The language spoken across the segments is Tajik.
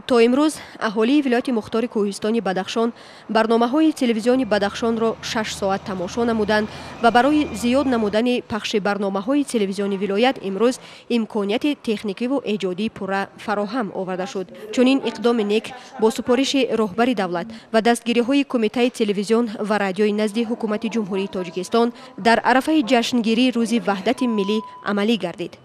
То имрӯз аҳолии вилояти мухтори кӯҳистони Бадахшон барномаҳои телевизиони Бадахшонро 6 соат тамошо намуданд ва барои зиёд намудани пахши барномаҳои телевизиони вилоят имрӯз имконияти техникиву эҷодии пурра фароҳам оварда шуд. Чунин иқдоми нек бо супориши роҳбари давлат ва дастгириҳои Кумитаи телевизион ва радиои назди Ҳукумати Ҷумҳурии Тоҷикистон дар арафаи ҷашнгирии Рӯзи Ваҳдати миллӣ амалӣ гардид.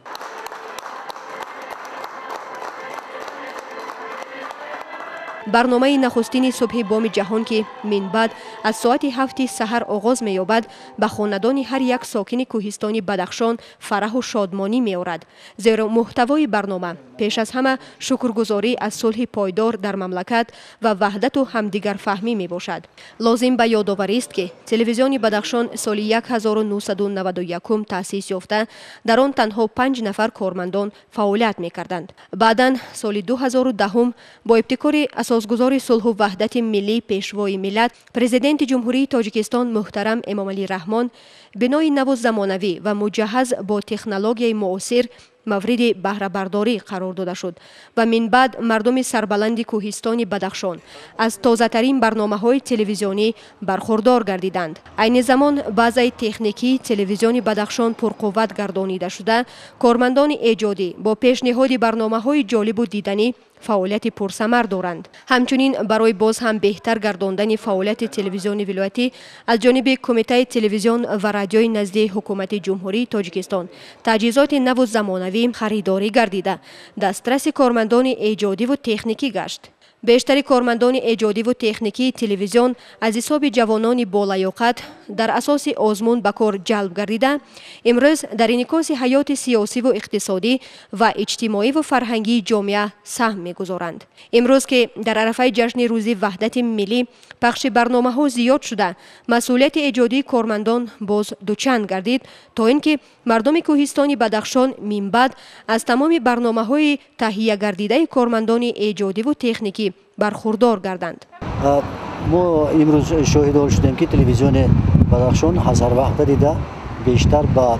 Барномаи нахустини субҳи боми ҷаҳон, ки минбаъд аз соати 7 саҳар оғоз меёбад, ба хонадони ҳар як сокини кӯҳистони Бадахшон фараҳу шодмонӣ меорад. Зеро муҳтавои барнома пеш аз ҳама шукргузорӣ аз сулҳи пойдор дар мамлакат ва ваҳдату ҳамдигарфаҳмӣ мебошад. Лозим ба ёдоварист, ки телевизиони Бадахшон соли 1991 таъсис ёфта, дар он танҳо 5 нафар кормандон фаъолият мекарданд. Баъдан соли 2010 бо ибтикори асосгузори сулҳу ваҳдати миллӣ, пешвои миллат, Президенти Ҷумҳурии Тоҷикистон муҳтарам Эмомалӣ Раҳмон бинои наву замонавӣ ва муҷаҳҳаз бо технологияи муосир мавриди баҳрабардорӣ қарор дода шуд ва минбаъд мардуми сарбаланди кӯҳистони Бадахшон аз тозатарин барномаҳои телевизионӣ бархурдор гардиданд. Айни замон базаи техникии телевизиони Бадахшон пурқувват гардонида шуда, кормандони эҷодӣ бо пешниҳоди барномаҳои ҷолибу диданӣ фаъолияти пурсамар доранд. Ҳамчунин барои боз ҳам беҳтар гардондани фаъолияти телевизиони вилоятӣ аз ҷониби Кумитаи телевизион ва радиои назди Ҳукумати Ҷумҳурии Тоҷикистон таҷҳизоти наву замонавӣ харидорӣ гардида, дастраси кормандони эҷодиву техникӣ гашт. Бештари кормандони эҷодиву техникии телевизион аз ҳисоби ҷавонони болаёқат дар асоси озмун ба кор ҷалб гардида, имрӯз дар инъикоси ҳаёти сиёсиву иқтисодӣ ва иҷтимоиву фарҳангии ҷомеа саҳм мегузоранд. Имрӯз ки дар арафаи ҷашни Рӯзи Ваҳдати миллӣ пахши барномаҳо зиёд шуда, масъулияти эҷодии кормандон боз дучанд гардид, то ин ки мардуми кӯҳистони Бадахшон минбаъд аз тамоми барномаҳои таҳиягардидаи кормандони эҷодиву техникӣ бархурдор гарданд. Мо имрӯз шоҳидор шудем, ки телевизиони Бадахшон ҳазарвақта дида бештар ба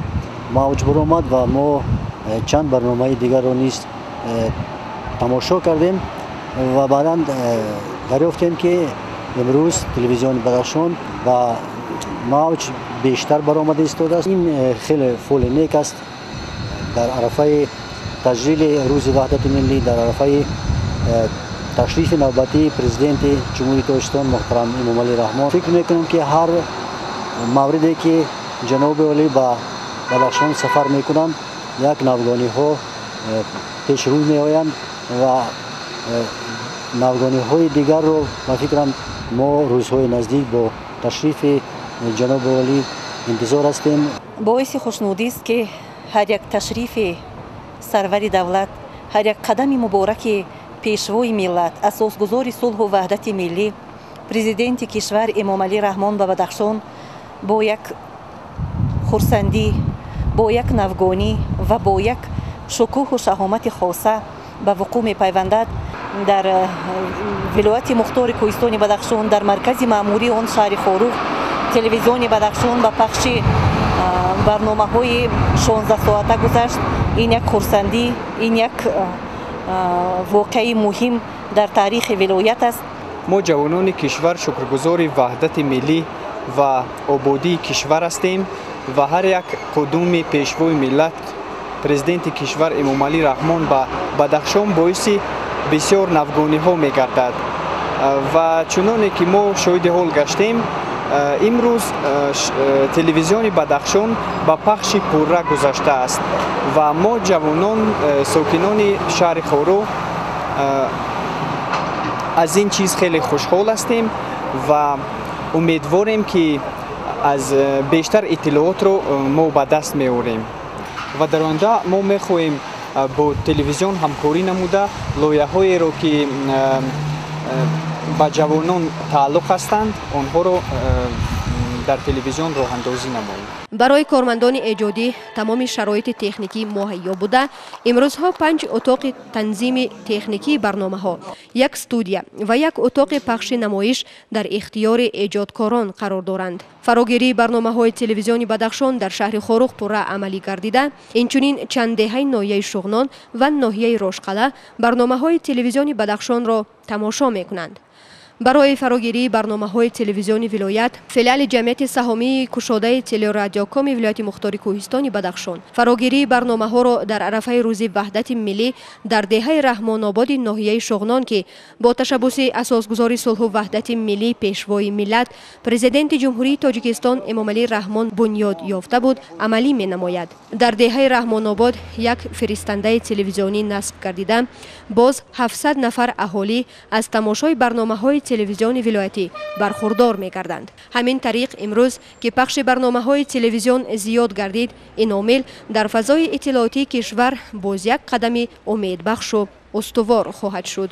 мавҷ баромад ва мо чанд барномаи дигарро низ тамошо кардем ва баъдан дарёфтем, ки имрӯз телевизиони Бадахшон ба мавҷ бештар баромада истодааст. Ин хеле фоли нек аст дар арафаи таҷлили Рӯзи Ваҳдати миллӣ, дар арафаи ташрифи навбатии Президенти Ҷумҳурии Тоҷикистон муҳтарам Эмомалӣ Раҳмон. Фикр мекунам, ки ҳар мавриде ки ҷаноби олӣ ба Бадахшон сафар мекунанд, як навгониҳо пешрӯй меоянд ва навгониҳои дигарро, ба фикрам, мо рӯзҳои наздик бо ташрифи ҷаноби олӣ интизор ҳастем. Боиси хушнудист, ки ҳар як ташрифи сарвари давлат, ҳар як қадами мубораки пешвои миллат, асосгузори сулҳу ваҳдати миллӣ, президенти кишвар Эмомалӣ Раҳмон ба Бадахшон бо як хурсандӣ, бо як навгонӣ ва бо як шукӯҳу шаҳомати хоса ба вуқӯъ мепайвандад. Дар вилояти мухтори кӯҳистони Бадахшон, дар маркази маъмурии он шаҳри Хоруғ, телевизиони Бадахшон ба пахши барномаҳои 16 соата гузашт. Ин як хурсандӣ, ин як воқеаи муҳим дар таърихи вилоят аст. Мо ҷавонони кишвар шукргузори ваҳдати миллӣ ва ободии кишвар ҳастем ва ҳар як қудуми пешвои миллат, президенти кишвар Эмомалӣ Раҳмон ба Бадахшон боиси бисёр навгониҳо мегардад. Ва чуноне ки мо шоҳиди ҳол гаштем, имрӯз телевизиони Бадахшон ба пахши пурра гузаштааст ва мо ҷавонон, сокинони шаҳри Хоруғ аз ин чиз хеле хушҳол ҳастем ва умедворем, ки аз бештар иттилоотро мо ба даст меорем ва дар оянда мо мехоҳем бо телевизион ҳамкорӣ намуда лоиҳаҳоеро, ки ба ҷавонон тааллуқ ҳастанд, онҳоро Дар телевизион роҳандозӣ намоем. Барои кормандони эҷодӣ тамоми шароити техникӣ муҳайё буда, имрӯзҳо 5 утоқи танзими техникии барномаҳо, як студия ва як утоқи пахши намоиш дар ихтиёри эҷодкорон қарор доранд. Фарогирии барномаҳои телевизиони Бадахшон дар шаҳри Хоруғ пурра амалӣ гардида, инчунин чанд деҳаи ноҳияи Шуғнон ва ноҳияи Рошқала барномаҳои телевизиони Бадахшонро тамошо мекунанд. Барои фарогирии барномаҳои телевизиони вилоят, филиали ҷамъияти саҳомии кушодаи телерадиокоми вилояти мухтори кӯҳистони Бадахшон фарогирии барномаҳоро дар арафаи рӯзи ваҳдати миллӣ дар деҳаи Раҳмонободи ноҳияи Шуғнон, ки бо ташаббуси асосгузори сулҳу ваҳдати миллӣ, пешвои миллат, президенти Ҷумҳурии Тоҷикистон Эмомалӣ Раҳмон бунёд ёфта буд, амалӣ менамояд. Дар деҳаи Раҳмонобод як фиристандаи телевизионӣ насб гардида, боз 700 нафар аҳолӣ аз тамошои барномаҳои телевизиони вилоятӣ бархурдор мегарданд. Ҳамин тариқ, имрӯз ки пахши барномаҳои телевизион зиёд гардид, ин омил дар фазои иттилоотии кишвар боз як қадами умедбахшу устувор хоҳад шуд.